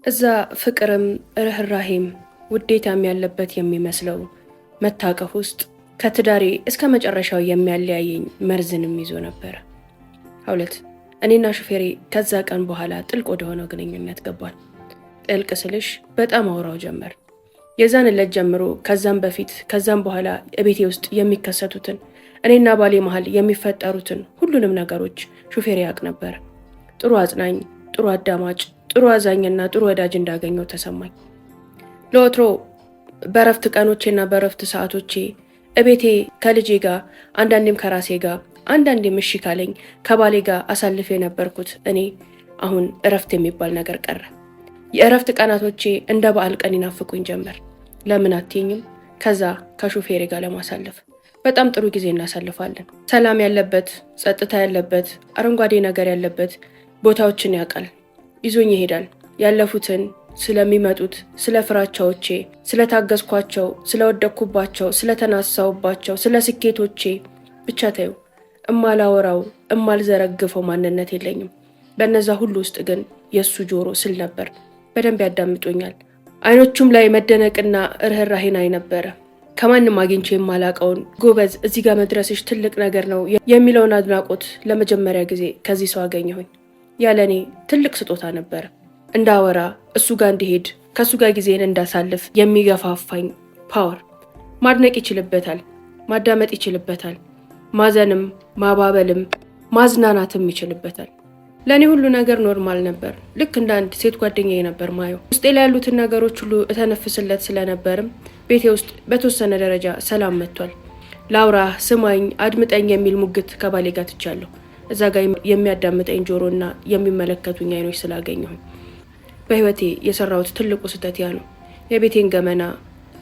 እዛ ፍቅርም ርኅራሄም ውዴታም ያለበት የሚመስለው መታቀፍ ውስጥ ከትዳሬ እስከ መጨረሻው የሚያለያየኝ መርዝንም ይዞ ነበረ። 2፣ እኔና ሹፌሬ ከዛ ቀን በኋላ ጥልቅ ወደሆነው ግንኙነት ገባን። ጥልቅ ስልሽ በጣም አውራው ጀመር። የዛን ዕለት ጀምሮ፣ ከዛም በፊት ከዛም በኋላ እቤቴ ውስጥ የሚከሰቱትን፣ እኔና ባሌ መሀል የሚፈጠሩትን ሁሉንም ነገሮች ሹፌሬ ያውቅ ነበር። ጥሩ አጽናኝ፣ ጥሩ አዳማጭ፣ ጥሩ አዛኝና ጥሩ ወዳጅ እንዳገኘው ተሰማኝ። ለወትሮ በእረፍት ቀኖቼና በእረፍት ሰዓቶቼ እቤቴ ከልጄ ጋር፣ አንዳንዴም ከራሴ ጋር፣ አንዳንዴም እሺ ካለኝ ከባሌ ጋር አሳልፍ የነበርኩት እኔ አሁን እረፍት የሚባል ነገር ቀረ። የእረፍት ቀናቶቼ እንደ በዓል ቀን ይናፍቁኝ ጀመር። ለምን አትይኝም? ከዛ ከሹፌሬ ጋር ለማሳለፍ በጣም ጥሩ ጊዜ እናሳልፋለን። ሰላም ያለበት፣ ጸጥታ ያለበት፣ አረንጓዴ ነገር ያለበት ቦታዎችን ያውቃል። ይዞኝ ይሄዳል። ያለፉትን፣ ስለሚመጡት፣ ስለ ፍራቻዎቼ፣ ስለታገዝኳቸው፣ ስለወደቅኩባቸው፣ ስለተናሳውባቸው፣ ስለ ስኬቶቼ ብቻ ተዩ፣ እማላወራው እማልዘረግፈው ማንነት የለኝም። በእነዛ ሁሉ ውስጥ ግን የእሱ ጆሮ ስል ነበር። በደንብ ያዳምጦኛል። አይኖቹም ላይ መደነቅና ርኅራሄን አይ ነበረ። ከማንም አግኝቼ የማላቀውን "ጎበዝ፣ እዚህ ጋር መድረስሽ ትልቅ ነገር ነው" የሚለውን አድናቆት ለመጀመሪያ ጊዜ ከዚህ ሰው አገኘሁኝ። ያ ለእኔ ትልቅ ስጦታ ነበረ። እንዳወራ፣ እሱ ጋር እንድሄድ፣ ከእሱ ጋር ጊዜን እንዳሳልፍ የሚገፋፋኝ power። ማድነቅ ይችልበታል፣ ማዳመጥ ይችልበታል፣ ማዘንም ማባበልም ማዝናናትም ይችልበታል። ለእኔ ሁሉ ነገር normal ነበር። ልክ እንደ አንድ ሴት ጓደኛዬ ነበር ማየው። ውስጤ ላይ ያሉትን ነገሮች ሁሉ እተነፍስለት ስለነበርም ቤቴ ውስጥ በተወሰነ ደረጃ ሰላም መጥቷል። ላውራ፣ ስማኝ፣ አድምጠኝ የሚል ሙግት ከባሌ ጋር ትቻለሁ። እዛ ጋር የሚያዳምጠኝ ጆሮና የሚመለከቱኝ አይኖች ስላገኘሁኝ። በህይወቴ የሰራሁት ትልቁ ስህተት ያ ነው። የቤቴን ገመና፣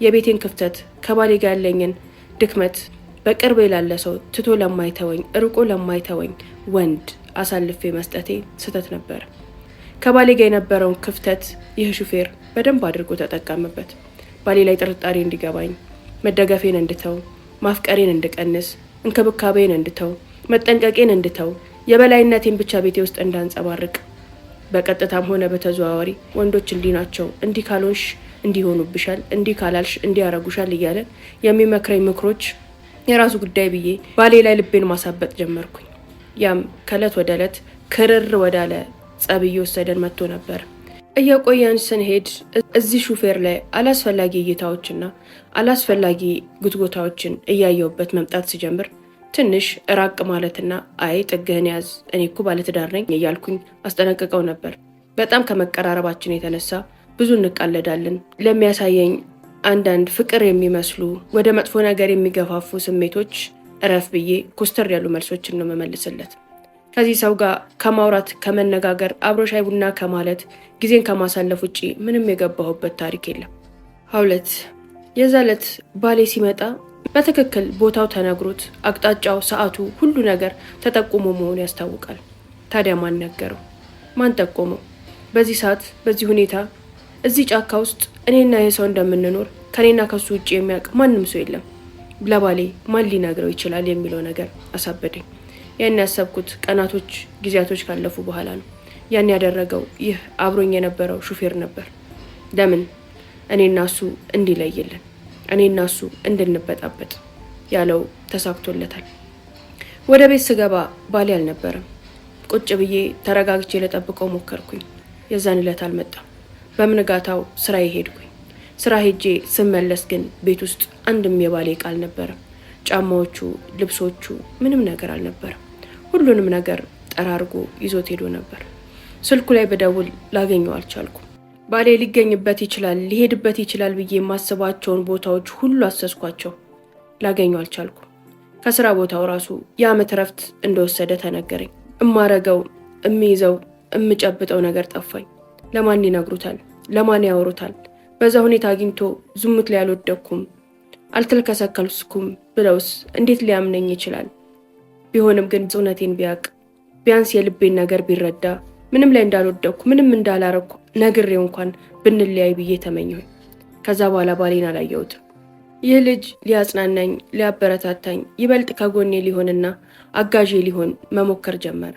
የቤቴን ክፍተት፣ ከባሌ ጋር ያለኝን ድክመት በቅርቤ ላለ ሰው፣ ትቶ ለማይተወኝ፣ ርቆ ለማይተወኝ ወንድ አሳልፌ መስጠቴ ስህተት ነበር። ከባሌ ጋር የነበረውን ክፍተት ይህ ሹፌር በደንብ አድርጎ ተጠቀመበት። ባሌ ላይ ጥርጣሬ እንዲገባኝ፣ መደገፌን እንድተው፣ ማፍቀሬን እንድቀንስ፣ እንክብካቤን እንድተው፣ መጠንቀቄን እንድተው፣ የበላይነቴን ብቻ ቤቴ ውስጥ እንዳንጸባርቅ፣ በቀጥታም ሆነ በተዘዋዋሪ "ወንዶች እንዲህ ናቸው፣ እንዲህ ካልሆንሽ እንዲህ ይሆኑብሻል፣ እንዲህ ካላልሽ እንዲህ ያረጉሻል" እያለ የሚመክረኝ ምክሮች የራሱ ጉዳይ ብዬ ባሌ ላይ ልቤን ማሳበጥ ጀመርኩኝ። ያም ከእለት ወደ ዕለት ክርር ወዳለ ጸብ እየወሰደን መጥቶ ነበር። እየቆየን ስንሄድ እዚህ ሹፌር ላይ አላስፈላጊ እይታዎችና አላስፈላጊ ጉትጎታዎችን እያየውበት መምጣት ስጀምር ትንሽ ራቅ ማለትና "አይ፣ ጥግህን ያዝ፣ እኔ እኮ ባለትዳር ነኝ" እያልኩኝ አስጠነቅቀው ነበር። በጣም ከመቀራረባችን የተነሳ ብዙ እንቃለዳለን። ለሚያሳየኝ አንዳንድ ፍቅር የሚመስሉ ወደ መጥፎ ነገር የሚገፋፉ ስሜቶች እረፍ ብዬ ኮስተር ያሉ መልሶችን ነው የምመልስለት። ከዚህ ሰው ጋር ከማውራት፣ ከመነጋገር፣ አብሮ ሻይ ቡና ከማለት፣ ጊዜን ከማሳለፍ ውጭ ምንም የገባሁበት ታሪክ የለም። 2፣ የዛ ዕለት ባሌ ሲመጣ በትክክል ቦታው ተነግሮት፣ አቅጣጫው፣ ሰዓቱ፣ ሁሉ ነገር ተጠቁሞ መሆኑ ያስታውቃል። ታዲያ ማን ነገረው? ማን ጠቆመው? በዚህ ሰዓት፣ በዚህ ሁኔታ፣ እዚህ ጫካ ውስጥ እኔና ይህ ሰው እንደምንኖር ከእኔና ከሱ ውጭ የሚያውቅ ማንም ሰው የለም። ለባሌ ማን ሊነግረው ይችላል የሚለው ነገር አሳበደኝ። ያን ያሰብኩት ቀናቶች፣ ጊዜያቶች ካለፉ በኋላ ነው። ያን ያደረገው ይህ አብሮኝ የነበረው ሹፌር ነበር። ለምን? እኔና እሱ እንዲለይልን፣ እኔና እሱ እንድንበጣበጥ። ያለው ተሳክቶለታል። ወደ ቤት ስገባ ባሌ አልነበረም። ቁጭ ብዬ ተረጋግቼ ልጠብቀው ሞከርኩኝ። የዛን ዕለት አልመጣም። በምንጋታው ስራ ሄድኩኝ። ስራ ሄጄ ስመለስ ግን ቤት ውስጥ አንድም የባሌ ዕቃ አልነበረም። ጫማዎቹ፣ ልብሶቹ፣ ምንም ነገር አልነበረም። ሁሉንም ነገር ጠራርጎ ይዞት ሄዶ ነበር። ስልኩ ላይ ብደውል ላገኘው አልቻልኩም። ባሌ ሊገኝበት ይችላል፣ ሊሄድበት ይችላል ብዬ የማስባቸውን ቦታዎች ሁሉ አሰስኳቸው። ላገኘው አልቻልኩም። ከስራ ቦታው ራሱ የዓመት እረፍት እንደወሰደ ተነገረኝ። እማረገው፣ እምይዘው፣ እምጨብጠው ነገር ጠፋኝ። ለማን ይነግሩታል? ለማን ያወሩታል? በዛ ሁኔታ አግኝቶ ዝሙት ላይ አልወደቅኩም፣ አልተልከሰከልኩም ብለውስ እንዴት ሊያምነኝ ይችላል? ቢሆንም ግን እውነቴን ቢያቅ፣ ቢያንስ የልቤን ነገር ቢረዳ፣ ምንም ላይ እንዳልወደቅኩ፣ ምንም እንዳላረግኩ ነግሬው እንኳን ብንለያይ ብዬ ተመኘሁኝ። ከዛ በኋላ ባሌን አላየሁትም። ይህ ልጅ ሊያጽናናኝ፣ ሊያበረታታኝ፣ ይበልጥ ከጎኔ ሊሆንና አጋዤ ሊሆን መሞከር ጀመረ።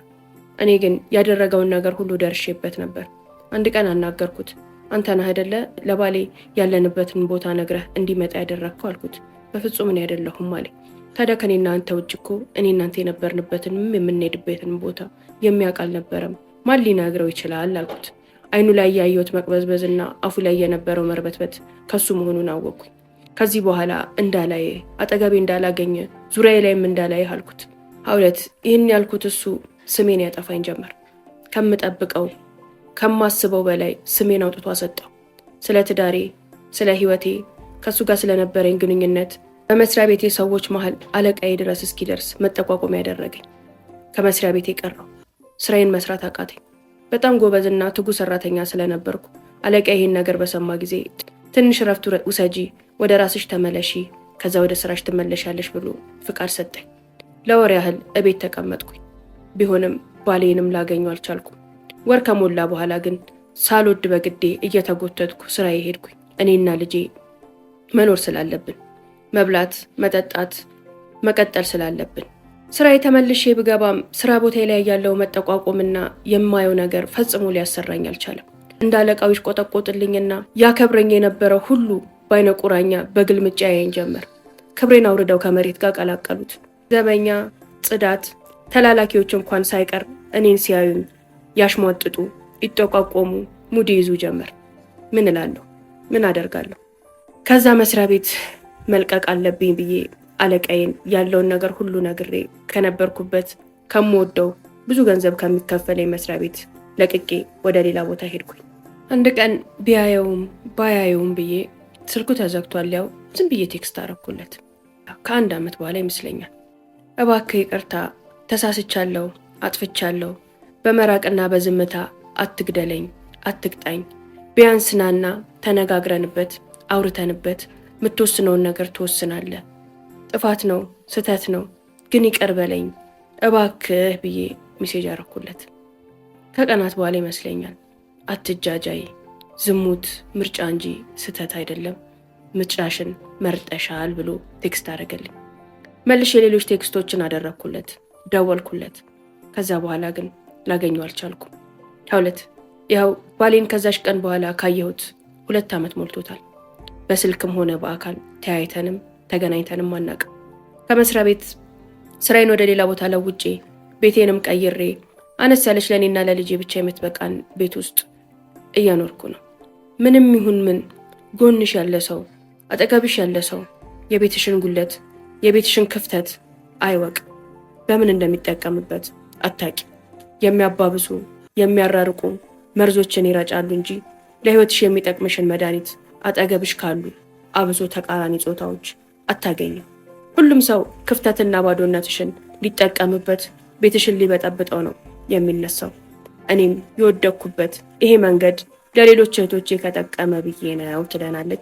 እኔ ግን ያደረገውን ነገር ሁሉ ደርሼበት ነበር። አንድ ቀን አናገርኩት። አንተ ነህ አይደለ ለባሌ ያለንበትን ቦታ ነግረህ እንዲመጣ ያደረግከው አልኩት። በፍጹም እኔ አይደለሁም አለኝ። ታዲያ ከእኔና አንተ ውጭ እኮ እኔ እናንተ የነበርንበትንም የምንሄድበትን ቦታ የሚያውቅ አልነበረም። ማን ሊነግረው ይችላል አልኩት። አይኑ ላይ ያየሁት መቅበዝበዝና አፉ ላይ የነበረው መርበትበት ከሱ መሆኑን አወቅኩኝ። ከዚህ በኋላ እንዳላየ፣ አጠገቤ እንዳላገኘ፣ ዙሪያዬ ላይም እንዳላየ አልኩት። ሀውለት ይህን ያልኩት እሱ ስሜን ያጠፋኝ ጀመር። ከምጠብቀው ከማስበው በላይ ስሜን አውጥቶ አሰጠው። ስለ ትዳሬ፣ ስለ ህይወቴ፣ ከእሱ ጋር ስለነበረኝ ግንኙነት በመስሪያ ቤቴ ሰዎች መሀል አለቃዬ ድረስ እስኪደርስ መጠቋቆሚያ ያደረገኝ። ከመስሪያ ቤቴ ቀረው። ስራዬን መስራት አቃተኝ። በጣም ጎበዝና ትጉ ሰራተኛ ስለነበርኩ አለቃ ይህን ነገር በሰማ ጊዜ ትንሽ ረፍት ውሰጂ፣ ወደ ራስሽ ተመለሺ፣ ከዛ ወደ ስራሽ ትመለሻለሽ ብሎ ፍቃድ ሰጠኝ። ለወር ያህል እቤት ተቀመጥኩኝ። ቢሆንም ባሌንም ላገኘው አልቻልኩም። ወር ከሞላ በኋላ ግን ሳልወድ በግዴ እየተጎተትኩ ስራ ሄድኩኝ። እኔና ልጄ መኖር ስላለብን፣ መብላት፣ መጠጣት፣ መቀጠል ስላለብን ስራ የተመልሼ ብገባም ስራ ቦታ ላይ ያለው መጠቋቆምና የማየው ነገር ፈጽሞ ሊያሰራኝ አልቻለም። እንደ አለቃው ይሽቆጠቆጥልኝና ያከብረኝ የነበረው ሁሉ በአይነ ቁራኛ በግልምጫ ያየኝ ጀመር። ክብሬን አውርደው ከመሬት ጋር ቀላቀሉት። ዘበኛ፣ ጽዳት፣ ተላላኪዎች እንኳን ሳይቀር እኔን ሲያዩኝ ያሽሟጥጡ፣ ይጠቋቆሙ፣ ሙድ ይዙ ጀመር። ምን እላለሁ? ምን አደርጋለሁ? ከዛ መስሪያ ቤት መልቀቅ አለብኝ ብዬ አለቃዬን ያለውን ነገር ሁሉ ነግሬ ከነበርኩበት ከምወደው ብዙ ገንዘብ ከሚከፈለኝ መስሪያ ቤት ለቅቄ ወደ ሌላ ቦታ ሄድኩኝ። አንድ ቀን ቢያየውም ባያየውም ብዬ ስልኩ ተዘግቷል፣ ያው ዝም ብዬ text አረኩለት። ከአንድ ዓመት በኋላ ይመስለኛል። እባክህ ይቅርታ፣ ተሳስቻለሁ፣ አጥፍቻለሁ። በመራቅና በዝምታ አትግደለኝ፣ አትቅጣኝ። ቢያንስ ናና ተነጋግረንበት አውርተንበት የምትወስነውን ነገር ትወስናለህ። ጥፋት ነው፣ ስህተት ነው፣ ግን ይቅር በለኝ እባክህ ብዬ message አረኩለት። ከቀናት በኋላ ይመስለኛል አትጃጃይ፣ ዝሙት ምርጫ እንጂ ስህተት አይደለም፣ ምርጫሽን መርጠሻል ብሎ text አደረገልኝ። መልሼ የሌሎች text ኦችን አደረግኩለት፣ ደወልኩለት። ከዛ በኋላ ግን ላገኘው አልቻልኩም። ሁለት ያው ባሌን ከዛሽ ቀን በኋላ ካየሁት 2 ዓመት ሞልቶታል። በስልክም ሆነ በአካል ተያይተንም ተገናኝተንም አናውቅም። ከመስሪያ ቤት ስራዬን ወደ ሌላ ቦታ ለውጬ ቤቴንም ቀይሬ አነስ ያለች ለእኔና ለልጄ ብቻ የምትበቃን ቤት ውስጥ እየኖርኩ ነው። ምንም ይሁን ምን ጎንሽ ያለ ሰው፣ አጠገብሽ ያለ ሰው የቤትሽን ጉለት የቤትሽን ክፍተት አይወቅ። በምን እንደሚጠቀምበት አታቂ። የሚያባብሱ የሚያራርቁ መርዞችን ይረጫሉ እንጂ ለሕይወትሽ የሚጠቅምሽን መድኃኒት አጠገብሽ ካሉ አብሶ ተቃራኒ ጾታዎች አታገኝም። ሁሉም ሰው ክፍተትና ባዶነትሽን ሊጠቀምበት ቤትሽን ሊበጠብጠው ነው የሚነሳው። እኔም የወደቅኩበት ይሄ መንገድ ለሌሎች እህቶቼ ከጠቀመ ብዬ ነው ትለናለች።